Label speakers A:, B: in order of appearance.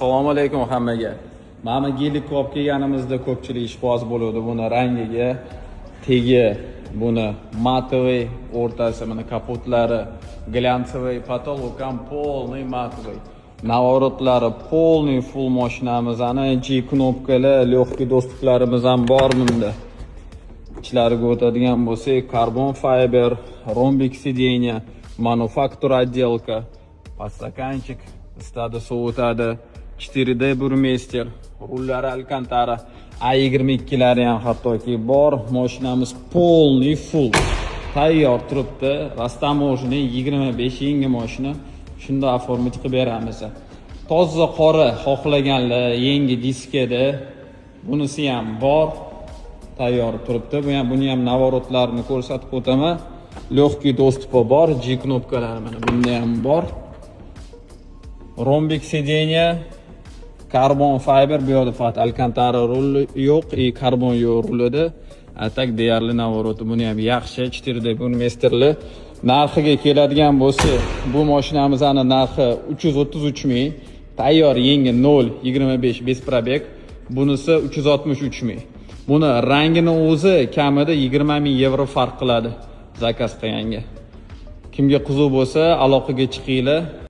A: Assalomu alaykum hammaga. Mana Gelik olib kelganimizda ko'pchilik ishqiboz bo'ladi buni rangiga, tegi buni матовый, o'rtasi mana kapotlari глянцевый, потолок ham полный матовый. Наворот lari полный full mashinamizni G knopkalar, легкий доступ larimiz ham bor bunda. Ichlariga o'tadigan bo'lsak, karbon fiber, ромбик сиденья, мануфактура отделка, подстаканчик, isitadi, sovutadi, 4D Burmester, rullari Alcantara, A22lari ham hattoki bor. Mashinamiz полный full. Tayyor turibdi. Растаможенный 25 yangi mashina. Shunda оформить qilib beramiz. Toza qora xohlaganlar yangi diskada bunisi ham bor. Tayyor turibdi. Bu ham, buni ham наворот larini ko'rsatib o'taman. Легкий доступ i bor, G knopkalari mana bunda ham bor. Ромбик сиденья, karbon fiber, bu yoqda faqat Alcantara rul yo'q и karbon yo'q rulida. А так deyarli наворот i buni ham yaxshi, 4D Burmesterli. Narxiga keladigan bo'lsak, bu mashinamizni narxi 333 ming. Tayyor yangi 0.25 без пробег. Bunisi 363 ming. Buni rangini o'zi kamida 20 ming yevro farq qiladi zakaz qilganga. Kimga qiziq bo'lsa, aloqaga chiqinglar.